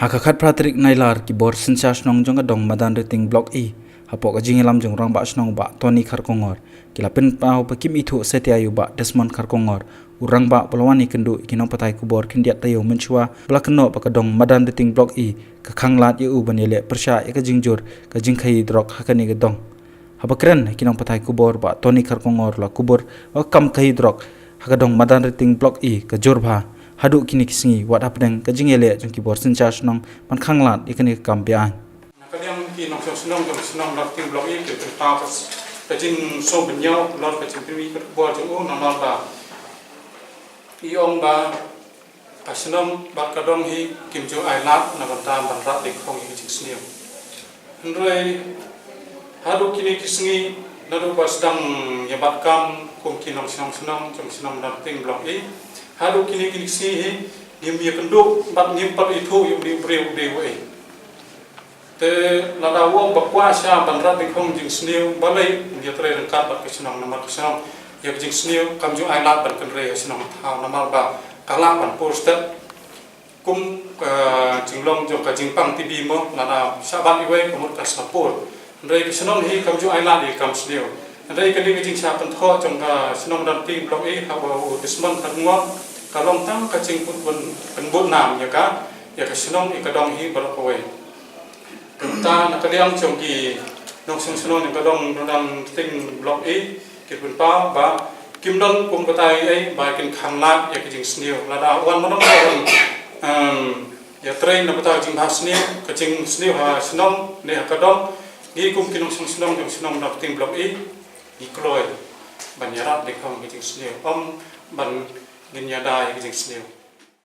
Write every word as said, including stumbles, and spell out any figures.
Ha ka khatphra tarik Nailar, ki bor synshar shnong jong ka dong Madanrting Block E, hapoh ka jingïalam jong u Rangbah Shnong Bah Tony Kharkongor, ki la pynpaw ba kim ithuh satia ïa u Bah Desmond Kharkongor, u rangbah ba la wan ïakynduh ïa ki nongpathai khubor khyndiat taïew mynshuwa, ba la kynnoh ba ka dong Madanrting Block E ka khanglad ïa u ban ïaleh pyrshah ïa ka jingjur ka jingkhaïi drok ha kane ka dong. Haba kren ha ki nongpathai khubor, Bah Tony Kharkongor la kubur ba ka kam khaïi drok ha ka dong Madanrting Block E ka jur bha haduh kine ki sngi, wat hapdeng ka jingïaleh jong ki bor synshar shnong ban khanglad ïa kane ka kam beaiñ. Na ka liang ki nongshong shnong jong shnong Madanrting Block E ki pynpaw ka jingsngewbha halor ka jingpynmih ka khubor jong u, namar ba i ong ba ka shnong bad ka dong hi kim ju ailad na bynta ban rat ding khong ïa ka jingsniew. Hynrei haduh kine ki sngi, naduh ba sdang ïa bat kam kum ki nongshong shnong jong shnong Madanrting Block E, haduh kine ki sngi hi ngim ïakynduh bad ngim pat ithuh ïa u dei u briew u dei uei. Te lada u ong ba kwah sha ban rat ding khong jingsniew, balei ym ïatrei ryngkat bad ka shnong, namar ka shnong ïa ka jingsniew kam ju ailad ban kynrei ha shnong thaw, namar ba ka lah ban pur stet. Kum ka jinglong jong ka jingpang T B mo, lada shah bat iwei ka mut ka sngewpur. Hynrei ka shnong hi kam ju ailad ïa ka kam sniew. Hynrei kane ka jingshah kynthoh jong ka shnong Madanrting Block E haba u Desmond Kharkongor ka long tang ka jingpynbun, pynbun nam ïa ka, ïa ka shnong, ïa ka dong hi baroh kawei. Kumta na ka liang jong ki nongshong shnong jong ka dong Madanrting Block E ki pynpaw ba kim don kum kata ei ba kin khanglad ïa ka jingsniew. Lada wan ma nong wan, em, ïatrei na bynta ka jingbha sniew, ka jingsniew ha shnong ne ha ka dong, ngi kum ki nongshong shnong jong shnong Madanrting Block E ngi kloi ban ïarat ding khong ka jingsniew, ym ban ngin ïada ïa ka jingsniew.